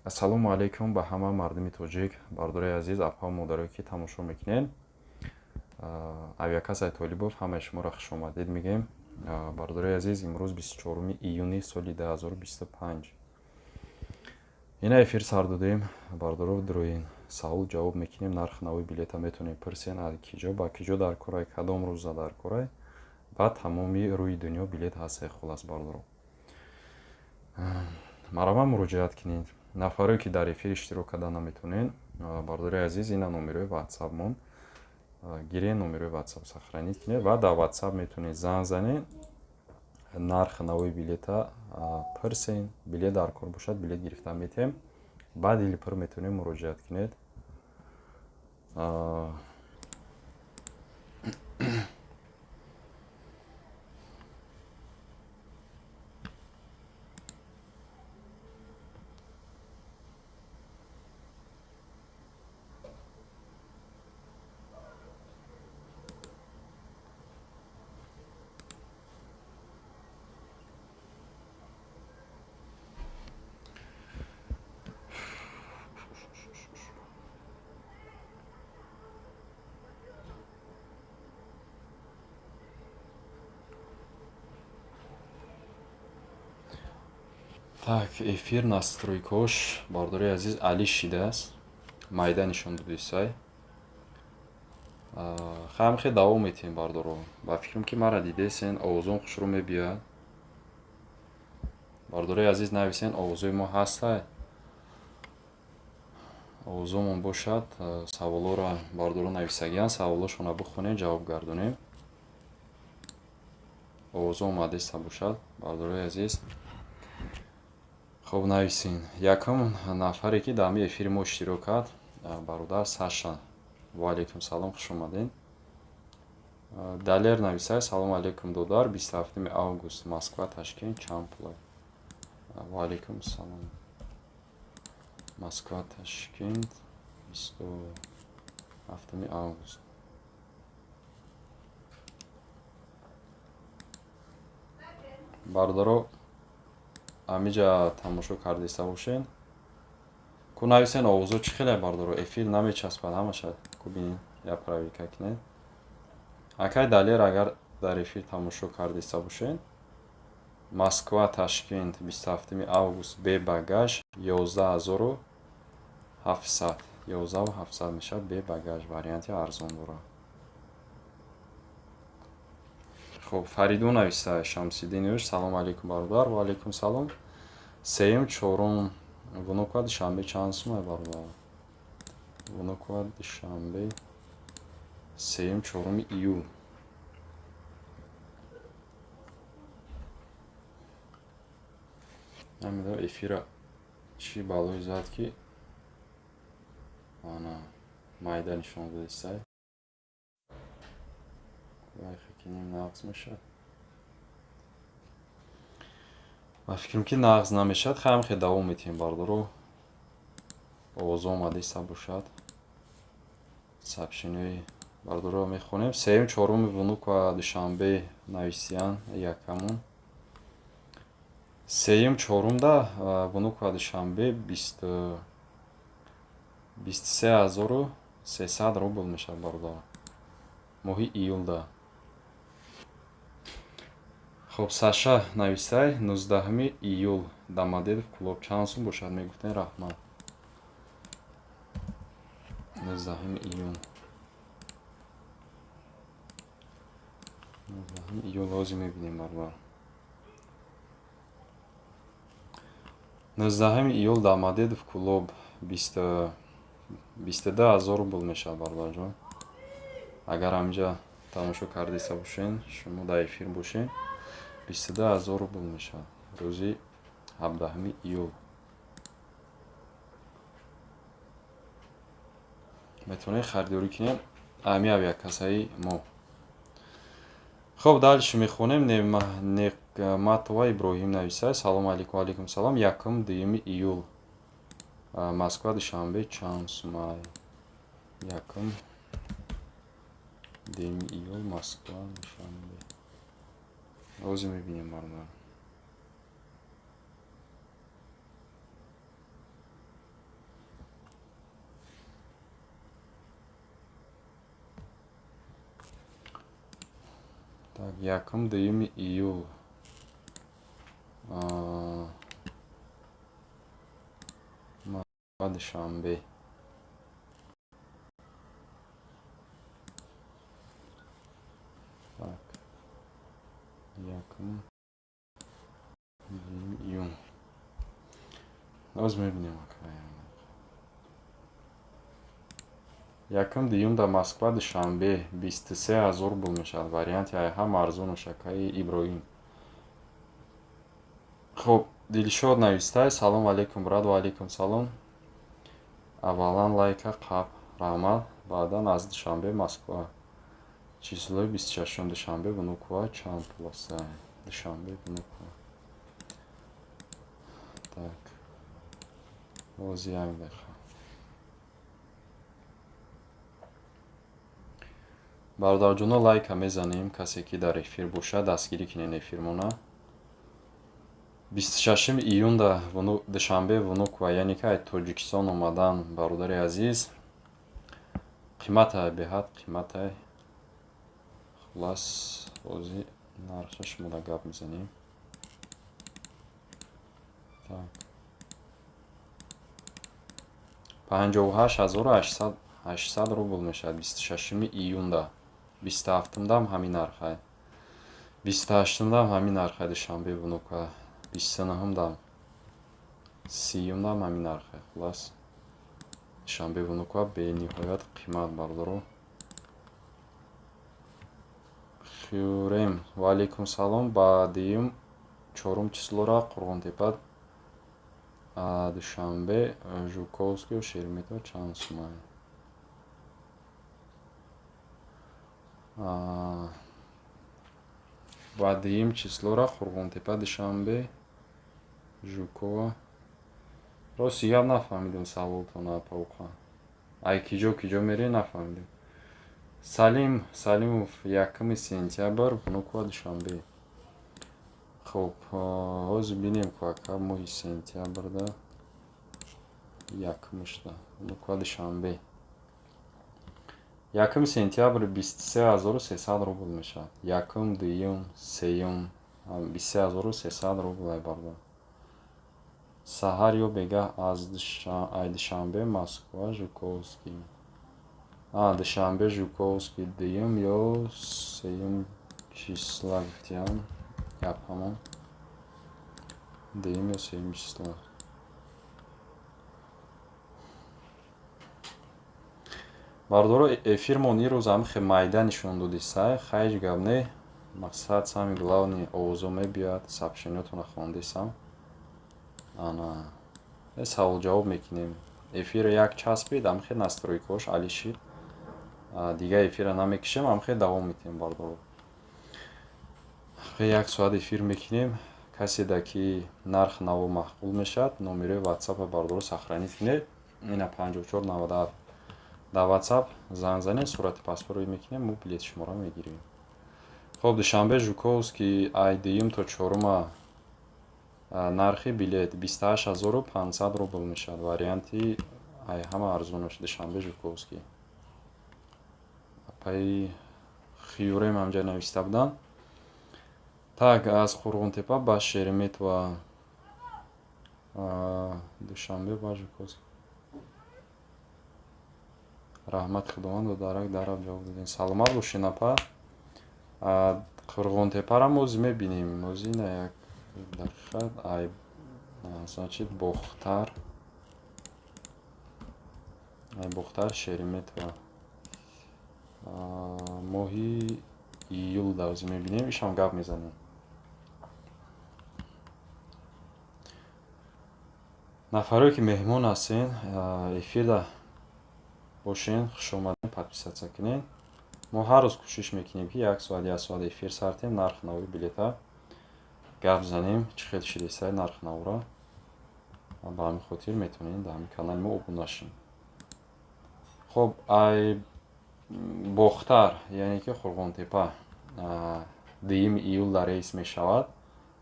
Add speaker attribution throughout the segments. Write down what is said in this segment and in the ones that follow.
Speaker 1: Ассалому алайкум ба ҳама мардуми тоҷик, бардораи азиз, апа, модарое, ки тамошо мекунед. Авиакассаи Толибов ҳамаи шуморо хушомадед мегӯем. Бардораи азиз, имрӯз 24 июни соли 2025. Ина эфир сар додем. Бардоро, дуроин савол ҷавоб мекунем, нархи нави билета метавонем пурсен, аз киҷо ба киҷо дар корай, кадом рӯза дар корай, ба тамоми рӯи дунё билет ҳастае. Хулас, бардоро, марҳамат, муроҷиат кунед. Нафаре, ки дар эфир иштирок карда наметавонед, бардори азиз, ина номерои ватсапмон гирен, номерои ватсап сохранить кунед ва дар ватсап метавонед занг занед, нархи нави билета пурсен. Билет дар кор бошад, билет гирифта метиҳем. Ба дили пур метавонед муроҷиат кунед. Так, эфир настройкош, бардори азиз, али шидааст, майда нишон додисай. Хамхе давом метиҳем, бардоро. Ба фикрам, ки мара дидесен, овозон хушрӯ мебиёяд. Бардорои азиз, нависен, овозои мо ҳастай. Овозомон бошад, саволоро бардоро нависагиянд, саволошонро бихонем, ҷавоб гардонем. Овозо омадеста бошад, бардорои азиз. Хоб, нависен. Якум нафаре, ки дар ҳамин эфири мо иштирок кард, бародар Саша. Ва алайкум салом, хуш омадед. Далер нависай: «Салому алайкум, додар, 27 август Москва Ташкент чанд пулай?» Ва алайкум салом. Москва Ташкент 27 август. Бародаро, ҳамиҷа тамошо кардиста бошед. Ку нависен, овозо чӣ хеле, бардоро, эфир намечаспад ҳамаша. Ку бинед, я проверка кунед. Акай Далер, агар дар эфир тамошо кардиста бошед, Москва Ташкент 27 август бе багаж 11 700, 11 700 мешавад бе багаж, варианти арзон дорад. Хуб, Фаридун нависта, Шамсиддинович: «Салому алайкум, бародар». Ва алайкум салом. Сеюм, чорум Внуково Душанбе чанд сумай, бародар? Внуково Душанбе, сеюм, чоруми июл. Намедонам, эфира чӣ балое зад, ки ана майда нишон додистай. Вайхакинем, нағз мешавад. Ба фикрам, ки нағз намешавад. Хайм, хе давом метиҳем, бардоро. Овозо омадиста бошад. Сообщениҳои бардоро мехонем. Сеюм, чоруми Внуково Душанбе нависиян якамон. Сеюм, чорумда Внуково Душанбе 23 300 рубл мешавад, бародар. Моҳи июлда. Хоб, Саша нависай: 19 июл Домодедово Кӯлоб чанд сум бошад, мегуфтем, раҳмат. 19 июн. 19 июл ҳозир мебинем, бародар. 19 июл Домодедово Кӯлоб 22 000 рубл мешавад, бародарҷон. Агар ҳаминҷа тамошо кардиста бошед, шумо дар эфир бошед, 22 000 рубл мешавад рӯзи 17 июл. Метавонед харидорӣ кунед ҳамин авиакассаи мо. Хоб, дальше мехонем. Неъматова Иброҳим нависад: «Салому алайкум». Алайкум салом. Якум, дуюми июл Москва Душанбе чанд сумай? Якум, дуюми июл Москва Душанбе. Ҳозир мебинем, бародар. Якум, дуюми июл. Москва, Душанбе. Так, якум, дуюми июн. Боз мебинем. Якум, дуюм дар Москва, Душанбе 23 000 рубл мешавад. Варианти айҳам арзонаш, акаи Иброҳим. Хуб, Дилшод навистай: «Салом алейкум, брат». Ва алейкум салом. Аввалан лайка қаб, раҳмат. Баъдан аз Душанбе Москва числои 26-ум, Душанбе Внуково чанд пул аст? Душанбе Внуково. Так, боз як дақиқа. Бародарҷоно, лайка мезанем. Касе ки дар эфир бошад, дастгирӣ кунед эфирмона. 26 июнда Душанбе Внуково, яъне ки аз Тоҷикистон омадан, бародари азиз, қиматай, беҳад қиматай. Хулас, ҳозир нархша шумода гап мезанем. Так, 58 800 рубл мешавад 26 июнда. 27-умдам ҳамин нархай, 28-умдам ҳамин нархай. Душанбе Внуково 29-умдам, 30-умдам ҳамин нархай. Хулас, Душанбе Внуково бениҳоят қимат, бародаро. Хюрем, ва алейкум салом. Ба дуюм, чорум числора Қурғонтепа, Душанбе Жуковский, Шереметьево чанд сумай? Ба дуюм числора Қурғонтепа, Душанбе Жукова. Рости гап, нафаҳмидем саволтона, пауқа. Ай киҷо киҷо мерӣ, нафаҳмидем. Салим Салимов, 1 сентябр Внуково, Душанбе. Хуб, ҳозир бинем ку, ака, моҳи сентябрда якумашда Внуково, Душанбе 1 сентябр 23 300 рубл мешавад. Якум, дуюм, сеюм 23 300 рубл, ай бародар. Саҳар ё бегаҳ аз Душанбе Москва Жуковский? Душанбе Жуковский дуюм ё сеюм числа гуфтиям. Гап ҳамон, дуюм ё сеюм числа. Бародаро, эфирмон ирӯз ҳамихе майда нишон доди сай. Хайҷ гап не, мақсад, самый главный, овозо мебиёяд, сообщениётона хондесам. Ана савол-ҷавоб мекунем. Эфира як часпид, ҳамихе настройкаош алишид. Дигар эфира намекушем, ҳамихе давом метиҳем, бародаро. Як соат эфир мекунем. Каседа ки нарх наво маъқул мешавад, номерои ватсапа, бародаро, сохранить кунед. Ина 5497, дар ватсап занг занед, сурати паспорт рӯй мекунем, мо билети шуморо мегирем. Хоб, Душанбе Жуковский ай дуюм то чорума нархи билет 28 500 рубл мешавад. Варианти ай ҳама арзонаш Душанбе Жуковский. Апаи Хиюрем ҳамҷа нависта буданд. Так, аз Қурғонтепа ба Шереметьево, Душанбе ба Жуковский. Раҳмати Худованд, додарак, дарав ҷавоб додем. Саломат бошед, апа. Қурғонтепаро мози мебинем. Мози на як дақиқа. Ай, значит, Бохтар, ай Бохтар Шереметьево моҳи июл давзи мебинем, ишам гап мезанем. Нафарое ки меҳмон ҳастен, эфирда бошен, хушомадед, подписаться кунед. Мо ҳар рӯз кӯшиш мекунем, ки як соат, як соат эфир сартем, нарх нави билета гап занем, чӣ хел шидесай нарх навра. Ба ҳамин хотир метавонед дар ҳамин канали мо обуна шед. Хоб, ай Бохтар, яъне ки Қурғонтепа, 2 июл дар рейс мешавад.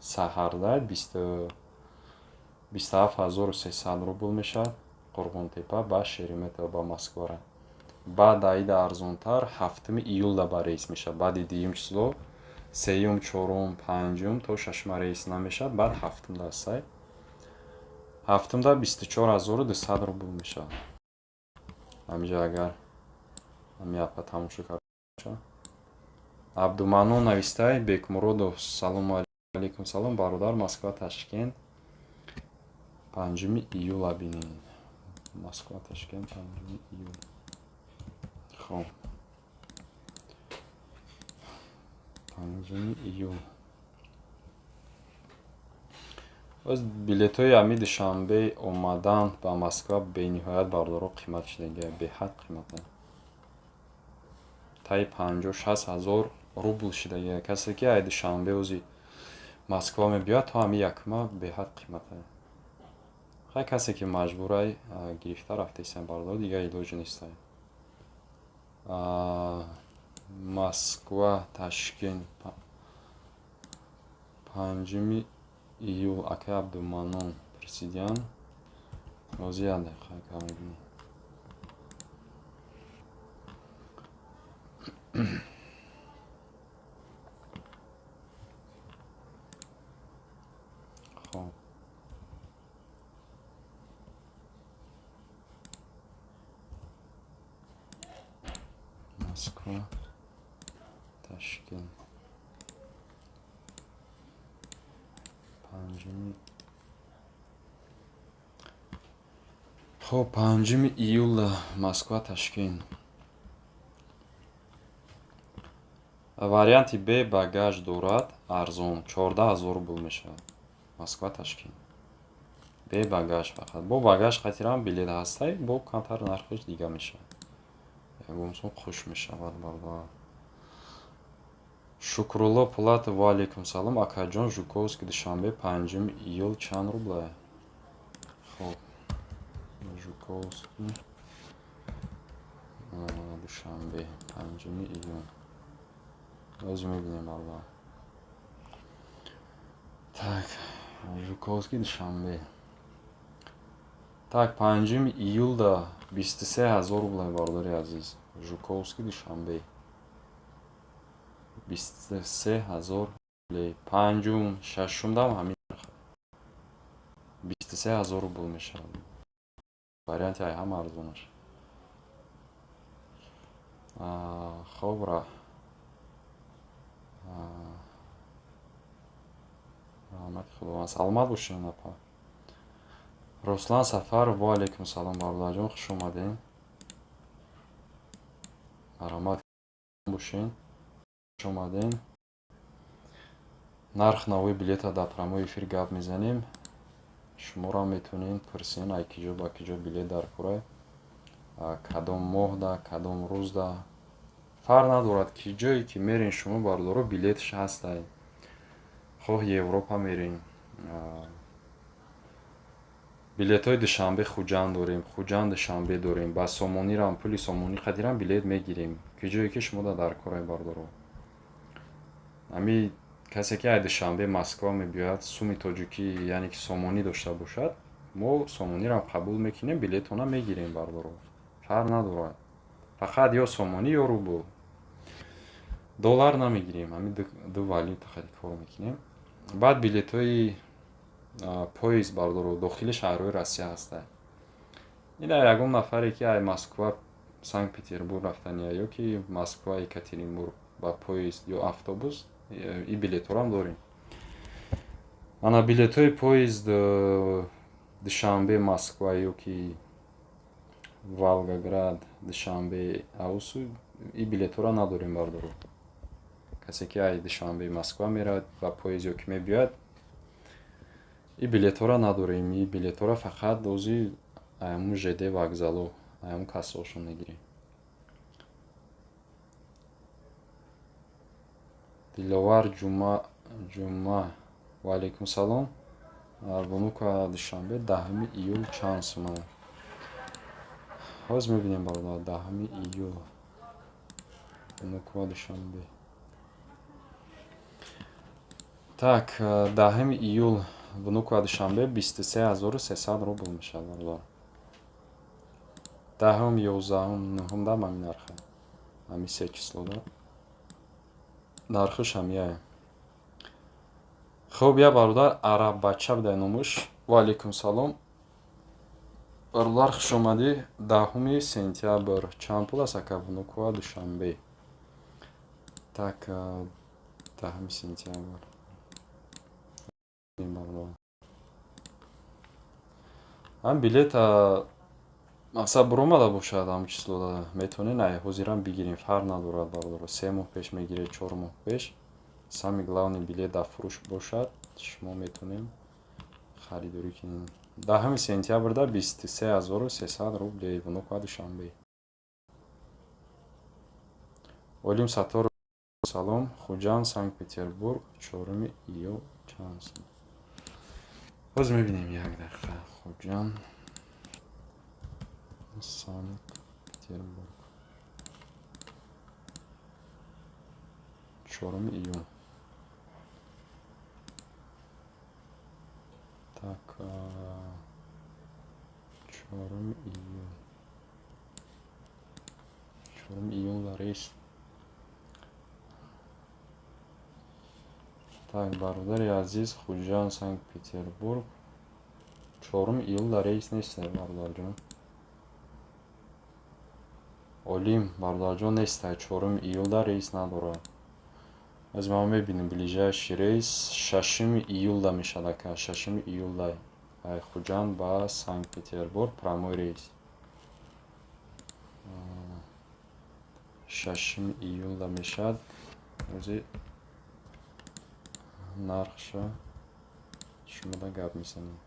Speaker 1: Саҳарда 27 300 рубл мешавад Қурғонтепа ба Шереметьево, ба Москвара. Баъд аида арзонтар 7 июлда ба рейс мешавад. Баъди дуюм число Сеюм, чорум, панҷум то шашума рейс намешавад, баъд ҳафтумда ҳастай. Ҳафтумда 24 200 рубл мешавад. Ҳамиҷа агар ҳами апа тамошо карда бошад. Абдуманнон навистай: Бекмуродов, салому алайкум, салом, бародар, Москва Ташкент 5 июла бинед. Москва Ташкент 5 июл. Хоб, 5 июл. Боз билетҳои ами Душанбе омадан ба Москва бениҳоят, бародаро, қимат шудагия, беҳад қимата. Таи 50-60 ҳазор рубл шудагия. Касе ки ай Душанбе ози Москва мебиёяд, то ҳами якма беҳад қимата. Хай, касе ки маҷбурай, гирифта рафтесиям, бародаро, дигар илоҷ нестай. Москва Ташкент 5 июл, акай Абдуманнон пурсидиян. Рози, як дақиқа ка мебинем. Хоб, Москва Ташкент панҷуми. Хоб, 5 июл Москва Ташкент. Варианти бе багаж дорад, арзон, 14 000 рубл мешавад. Москва Ташкент бе багаж фақат. Бо багаж қатирам билет ҳастай, бо камтар нархаш дига мешавад. Ягон сум хуш мешавад, бародар. Шукрулло Пулатов, ва алайкум салом, акаҷон, Жуковский Душанбе 5 июл чанд рублай? Хоб, Жуковский Душанбе 5 июл. Ҳозир мебинем, бародар. Так, Жуковский Душанбе. Так, 5 июлда 23 000 рублай, бародари азиз. Жуковский Душанбе 23 000 рублей. Панҷум, шашумдам ҳамин нарх. 23 000 рубл мешавад. Варианти ай ҳама арзонаш. Хоб, раҳмати Худованд. Саломат бошед, апа. Руслан Сафаров, ва алайкум салом, бародарҷон, хуш омадед. Марҳамат бошед. Хуш омадед. Нарх навои билета дар прямой эфир гап мезанем. Шуморо метавонед пурсен, ай киҷо ба киҷо билет дар кора, кадом моҳда, кадом рӯзда. Фарқ надорад, ки ҷое ки мерен шумо, бародаро, билетш ҳастай. Хоҳ Европа мерем. Билетҳои Душанбе Хуҷанд дорем, Хуҷанд Душанбе дорем. Ба сомонирам, пули сомонӣ қадирам билет мегирем. Ки ҷое ки шумо дар корай, бародаро. Ҳами касе ки ай Душанбе Москва мебиёяд, суми тоҷикӣ, яъне ки сомонӣ дошта бошад, мо сомонирам қабул мекунем, билетона мегирем, бародаро. Фарқ надорад. Фақат ё сомонӣ, ё рубл. Доллар намегирем, ҳамин ду валюта хади кор мекунем. Баъд билетҳои поезд, бародаро, дохили шаҳрҳои Россия ҳастанд. Ина ягон нафаре ки ай Москва Санкт Петербург рафтания ё ки Москва Екатеринбург ба поезд ё автобус, и билетҳорам дорем. Ана билетҳои поезд Душанбе Москва ё ки Волгоград Душанбе Аусу, и билетҳоро надорем, бародаро. Касе ки ай Душанбе Москва меравад ба поезд ё ки мебиёяд, и билетҳоро надорем. И билетҳоро фақат ози ҳамун ЖД вокзалҳо, ҳамун кассаҳошон мегирем. Диловар Ҷума Ҷума, ва алайкум салом. Внуково Душанбе 10 июл чанд сумай? Ҳозир мебинем, бародар, 10 июл Внуково Душанбе. Так, 10 июл Внуково Душанбе 23 300 рубл мешавад, бародар. 10-ум, 11-ум, 9-умдам ҳамин нарха. Ҳамин се числода. Нархиш ҳамияе. Хуб, як бародар Араббача будай номуш. Ва алайкум салом. Бародар, хушомадӣ. 10 сентябр чанд пул аст, ака, Внуково, Душанбе? Так, 10 сентябр. Бародар. Ҳам билет мақсад буромада бошад, ҳамн числода метавонед ай ҳозирам бигирем, фарқ надорад, бародаро. 3 моҳ пеш мегиред, 4 моҳ пеш. Самый главный, билет дар фурӯш бошад, шумо метавонед харидорӣ кунед. 10 сентябрда 23 300 рублей, Внуково, Душанбе. Олим Сатторов, салом. Хуҷанд, Санкт Петербург, 4 июл чанд сум? Боз мебинем, як дақиқа. Хуҷанд, Санкт Петербург, 4 июл. Так, 4 июл. 4 июл рейс. Так, бародари азиз, Хуҷанд, Санкт Петербург, 4 июлда рейс нест, бародарҷон. Олим, бародарҷон, нестай, 4 июлда рейс надорад. Аз ма мебинем, ближайший рейс 6 июлда мешавад, ака, 6 июлда Хуҷанд ба Санкт Петербург прямой рейс. 6 июлда мешавад. Ози нархша шумода гап мезанем.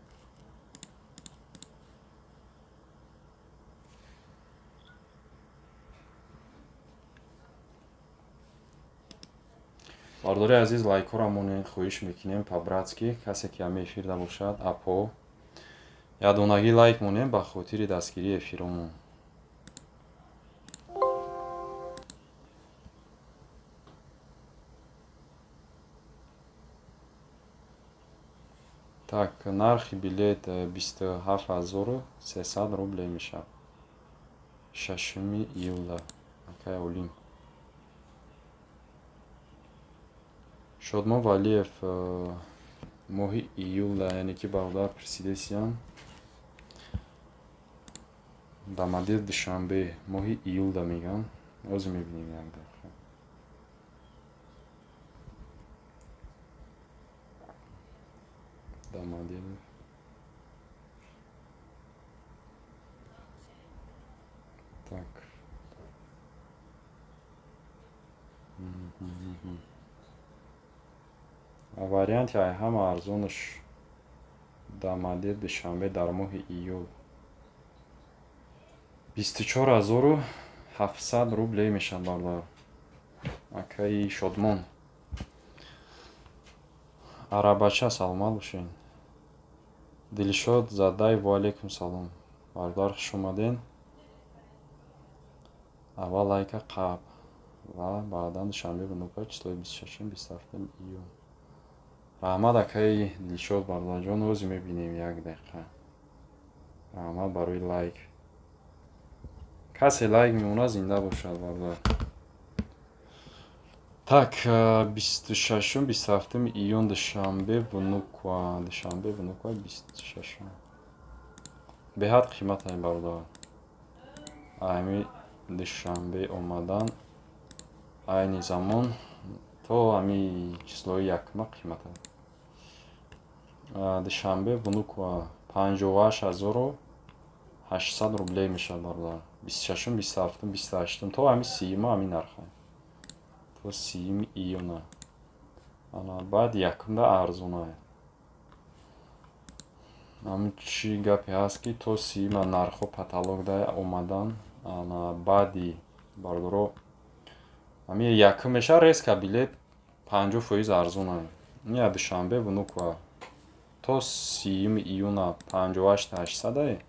Speaker 1: Бардори азиз, лайкҳоро монед, хоҳиш мекунем по-братски. Касе ки ҳама эфирда бошад, апо, ядонагӣ лайк монем ба хотири дастгирии эфиромон. Так, нархи билет 27 300 рублей мешавад 6 июла, акай Олим. Шодмон Валиев, моҳи июла, яъне ки бародар пурсидесиян, Домодедово, Душанбе, моҳи июлда мегӯянд. Ҳозир мебинем, як дақиқа. Домодедово. Так. Варианти ай ҳама арзонаш Домодедово, Душанбе дар моҳи июл 24 700 рублей мешавад, бародар. Акаи Шодмон. Арабача, саломат бошед. Дилшод Задаев, ва алайкум салом. Бародар, хуш омадед. Аввал лайка қаб ва баъдан Душанбе, Внуково, числои 26, 27 июл. Раҳмат, акаи Дилшод, бародарҷон, ҳозир мебинем, як дақиқа. Раҳмат барои лайк. Касе лайк мемонад, зинда бошад, бародар. Так, 26, 27 июн, Душанбе, Внуково, Душанбе, Внуково, 26. Беҳад қимат ай, бародар. Ами Душанбе омадан айни замон то ами числои якума қимат аст. Душанбе, Внуково, 58 800 рублей мешавад, бародар. 26, 27, 28 то ами 30-ума ҳамин нарха. То 30 июна. Ана баъд якумда арзона. Ҳамин чӣ гапе ҳаст, ки то 30-ума нархҳо потолокда омадан, ана баъди, бародаро, ҳамин якум мешавад, резко билет 50% арзона. Ин Душанбе, Внуково то 30 июна 58 800-ае,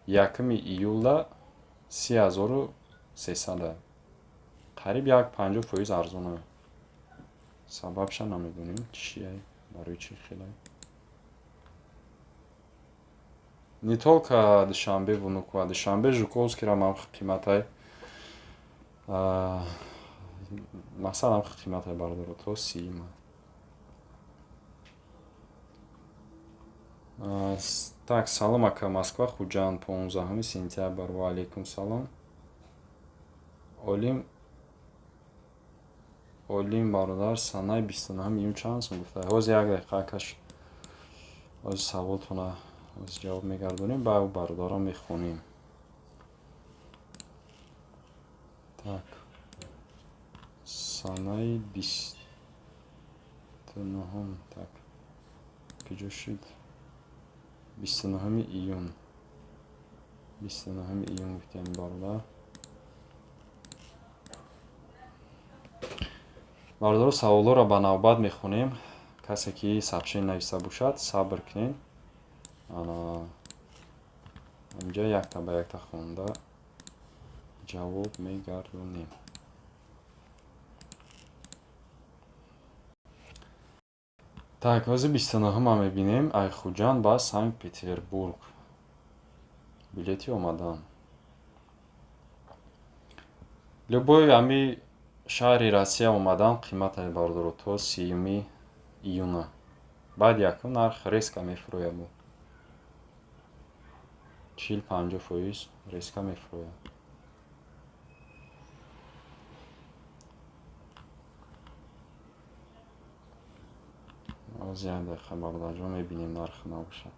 Speaker 1: 1 июлда 30 300-ае. Қариб як 50% арзона. Сабабша намедонем чие, барои чӣ хеле. Не только Душанбе, Внуково, Душанбе, Жуковскийрам ҳам қиматай. Мақсад ҳам қимате, бародаро, то 30-ма. Так, салом, ака, Москва Хуҷанд, 15 сентябр. Ва алейкум салом. Олим, Олим бародар, санаи 29 июн чанд сум гуфта? Ҳозир, як дақиқа, акаш, ҳозир саволтона ҳозир ҷавоб мегардонем, ба бародарам мехонем. Так, санаи 29-ум, так, куҷо шуд? 29 июн, 29 июн гуфтем, бародар. Бародаро, саволҳоро ба навбат мехонем. Касе ки сообщение нависта бошад, сабр кунед. Ана инҷа якта ба якта хонда ҷавоб мегардонем. Так, ҳозир 29-ма мебинем. Ай Хуҷанд ба Санкт Петербург билети омадан, любой ҳами шаҳри Россия омадан қиматае, бародаро, то 30 июна. Баъд якум нарх резко мефурӯяд, 40-50% резко мефурӯяд. Ҳозир, як дақиқа, бародарҷон, мебинем нархи набошад.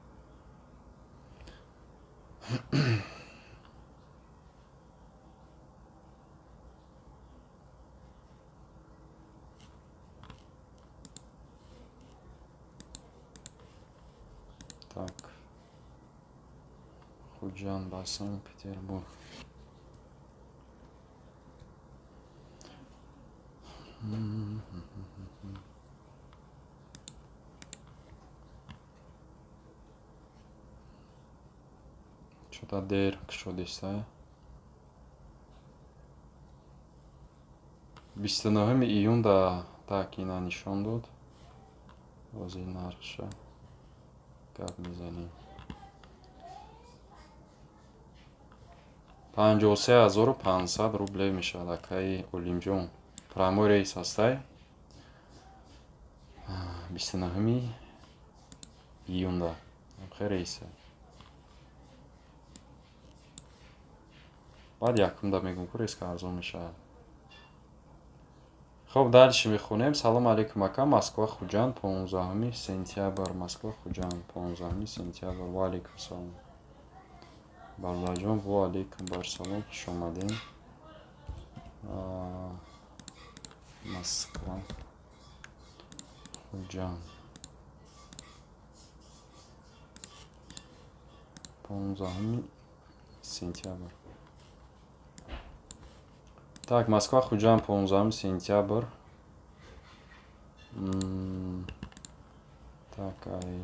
Speaker 1: Так, Хуҷанд ба Санкт Петербург. Чё-то дер кушодиста. 29 июн да. Так, ина нишон дод. Ҳозир нархша гап мезанем. 53 500 рубле мешавад, акаи Олимҷон. Прямой рейс ҳастай 29 июнда хе рейса. Баъд якумда мегӯм, ку резко арзон мешавад. Хоб, дальше мехонем. Салом алейкум, ака, Москва Хуҷанд, 15 сентябр. Москва Хуҷанд, 15 сентябр. Ва алейкум салом, бародарҷон. Ва алейкум барсалом, хуш омадем. Москва Хуҷанд, 15 сентябр. Так, Москва Хуҷанд, 15 сентябр. Так, ай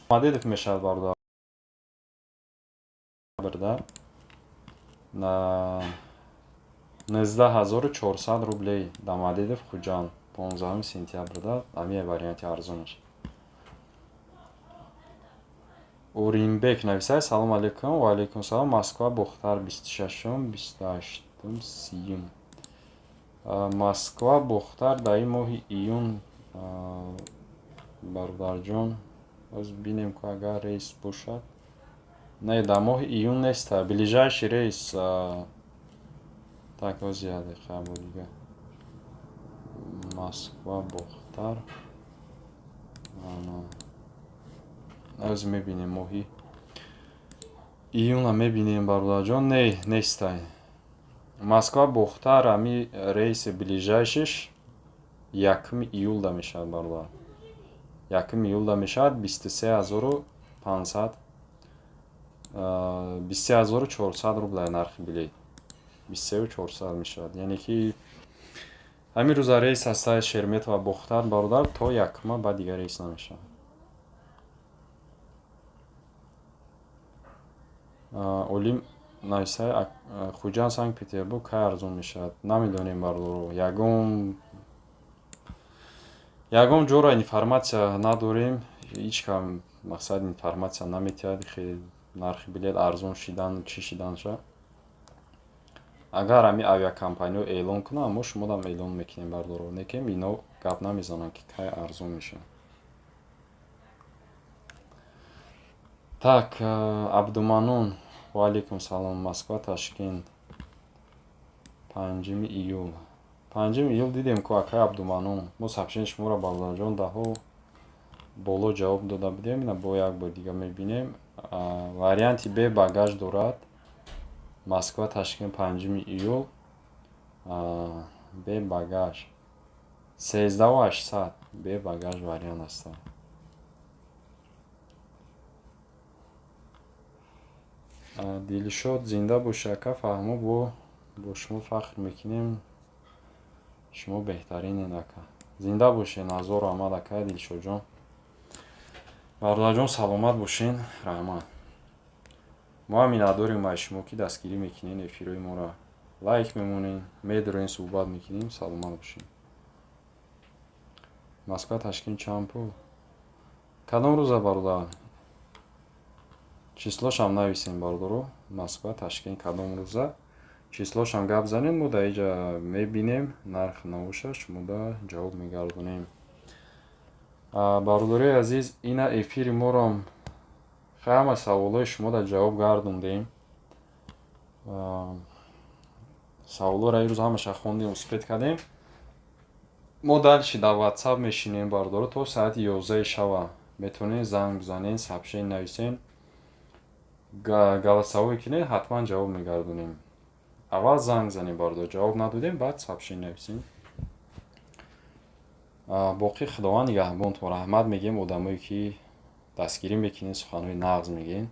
Speaker 1: Домодедово мешавад, бародар, да, на 19 400 рублей. Домодедово Хуҷанд, 15 сентябрда, ҳамин варианти арзонаш. Уримбек нависад: салом алейкум. Ва алейкум салом. Москва Бохтар, 26-ум, 28-ум, 30-ум. Москва Бохтар дар ин моҳи июн, бародарҷон, боз бинем, ку агар рейс бошад. Не, дар моҳи июн неста ближайший рейс. Так, ҳозир, як дақиқа, бо дига Москва Бохтар ҳозир мебинем, моҳи июна мебинем, бародарҷон. Не, нестай Москва Бохтар. Ҳами рейси ближайший ш 1 июлда мешавад, бародар, 1 июлда мешавад, 23 500, 23 400 рубля нархи билет, 23 400 мешавад. Яъне ки ҳамин рӯза рейс ҳастаи Шереметьево Бохтар, бародар, то якума, баъд дигар рейс намешавад. Олим нависай: Хуҷанд Санкт Петербург кай арзон мешавад? Намедонем, бародаро, ягон ҷора информация надорем, ҳеҷ кам. Мақсад, информация наметиҳад, хеле нархи билет арзон шидан, чӣ шиданша. Агар ҳамин авиакомпаниҳо эълон кунанд, мо шумодам эълон мекунем, бардоро. Лекин ино гап намезананд, ки кай арзон мешавад. Так, Абдуманун, ва алейкум салом. Москва, Ташкент, 5 июл. 5 июл дидем ку, акай Абдуманун. Мо сообщение шуморо, бародарҷон, даҳо боло ҷавоб дода будем. Ина бо як бор дига мебинем. Варианти бе багаж дорад. Москва, Ташкент, 5 июл, бе багаж 13 800, бе багаж вариант аста. Дилшод, зинда бошӣ, ака Фаҳмо, бо шумо фахр мекунем, шумо беҳтаринед, ака. Зинда бошед, Назору Аҳмад, ака Дилшодҷон. Бародарҷон, саломат бошен, раҳмат. Мо ҳам миннатдорем аз шумо, ки дастгирӣ мекунед эфирҳои моро, лайк мемонед, медорем, суҳбат мекунем. Саломат бошед. Москва, Ташкент чанд пул? Кадом рӯза, бародар? Числошам нависем, бародаро. Москва, Ташкент кадом рӯза? Числошам гап занед, мо дар инҷа мебинем, нарх навоша шумода ҷавоб мегардонем. Бародарои азиз, ина эфири моро ҳама саволҳои шумода ҷавоб гардондем. Саволҳоро имрӯз ҳамаша хондем, успеть кардем. Мо дальше дар WhatsApp мешинем, бародаро, то соати 11 шава. Метавонед занг бизанед, сообщение нависед, голосовой кунед, ҳатман ҷавоб мегардонем. Аввал занг занед, бародар, ҷавоб надодем, баъд сообщение нависед. Боқӣ Худованд нигаҳбонтон. Раҳмат мегӯем одамое, ки дастгирӣ мекунед, суханҳои нағз мегӯед.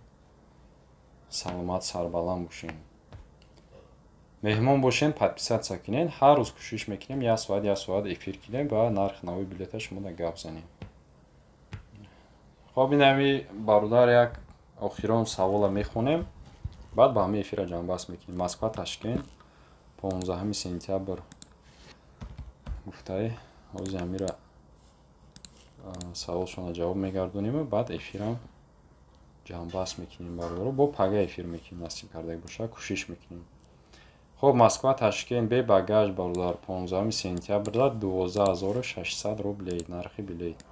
Speaker 1: Саломат, сарбаланд бошед. Меҳмон бошед, подписаться кунед. Ҳар рӯз кӯшиш мекунем як соат, як соат эфир кунем ва нархи нави билета шумода гап занем. Хоб, инами бародар як охирон савола мехонем, баъд ба ҳамин эфира ҷамъбаст мекунем. Москва, Ташкент, 15 сентябр гуфтаи. Ҳози ҳамира саволшонро ҷавоб мегардонему баъд эфирам ҷамъбаст мекунем, бародаро. Бо пага эфир мекунем, насиб карда бошад, кӯшиш мекунем. Хоб, Москва, Ташкент бе багаж, бародар, 15 сентябрда 12 600 рублей нархи билет.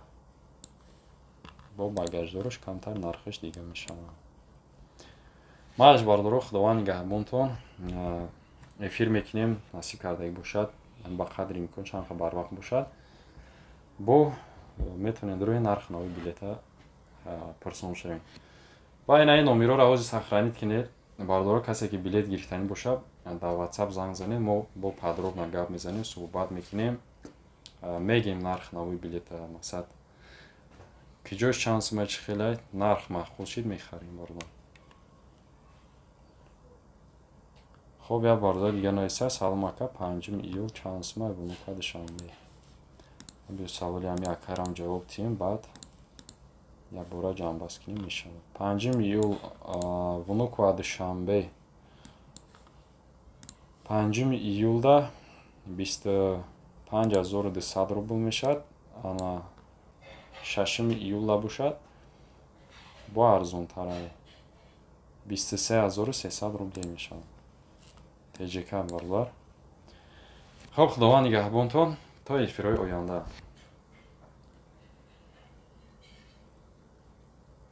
Speaker 1: Бо багаждораш камтар нархаш дига мешавад. Мааш, бародаро, Худованд нигаҳбонтон. Эфир мекунем, насиб карда бошад, ба қадри имкон чанд барвақт бошад. Бо метавонед рӯи нархи нави билета пурсон шавем. Ва ина ин номерҳоро ҳозир сохранить кунед, бародаро. Касе ки билет гирифтанӣ бошад, дар WhatsApp занг занед, мо бо подробно гап мезанем, суҳбат мекунем, мегӯем нархи нави билета, мақсад, ки ҷош чанд сума, чӣ хелай, нарх маъқул шид, мехарем, бародар. Хоб, як бародар дига нависа: салом, ака, 5 июл чанд сума Внуково, Душанбе? Биё, саволи ҳами акарам ҷавоб диҳем, баъд якбора ҷамъбаст кунем, мешавад. 5 июл Внуково, Душанбе, 5 июлда 25 200 рубл мешавад. Ана 6 июлда бошад, бо арзонтара, 23 300 рублей мешавад. ТЖК, бародар. Хоб, Худованд нигаҳбонтон то эфирҳои оянда.